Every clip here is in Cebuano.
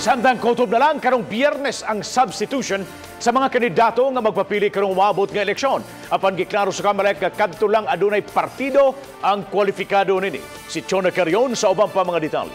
Samtang kutob na lang karong Biyernes ang substitution sa mga kandidato nga magpapili karong moabot nga eleksyon. Apan giklaro sa Comelec nga kadto lang adunay partido ang kwalifikado nini. Si Chona Carion sa ubang pa mga detalye.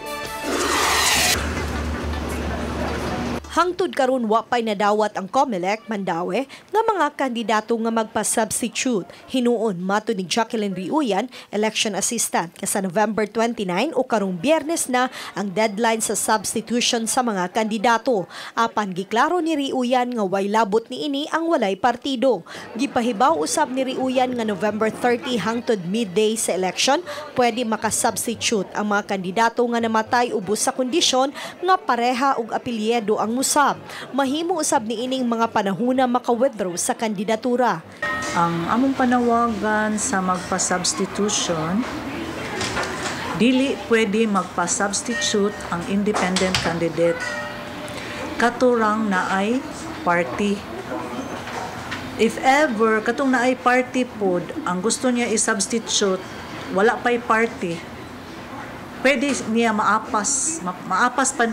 Hangtod karon wa pay nadawat ang COMELEC Mandaue nga mga kandidato nga magpa-substitute. Hinuon matud ni Jacqueline Riuyan, election assistant, nga sa November 29 o karong Biyernes na ang deadline sa substitution sa mga kandidato. Apan giklaro ni Riuyan nga way labot niini ang walay partido. Gipahibaw usab ni Riuyan nga November 30 hangtod midday sa election pwede makasubstitute ang mga kandidato nga namatay ubos sa kondisyon nga pareha og apelyido ang musab. Mahimo usab niining mga panahona maka-withdraw sa kandidatura. Ang among panawagan sa magpa-substitution, dili pwede magpa-substitute ang independent candidate. Kato rang naay party. If ever, katong naay party pod, ang gusto niya i-substitute, wala pa'y party, pwede niya maapas, maapas pa,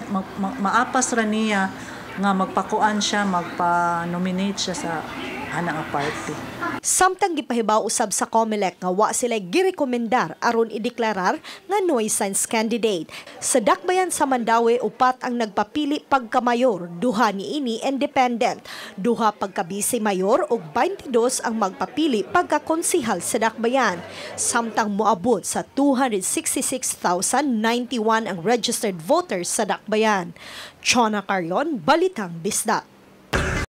maapas ra niya nga magpakuan siya, magpa-nominate siya sa ana nga party. Samtang gipahibaw usab sa COMELEC nga wa sila girekomendar aron ideklarar nga nuisance candidate. Sa dakbayan sa Mandaue, upat ang nagpapili pagkamayor, duha niini independent, duha pagka-vice mayor ug 22 ang magpapili pagkakonsihal sa dakbayan. Samtang moabot sa 266,091 ang registered voters sa dakbayan. Chona Carion, Balitang Bisdak.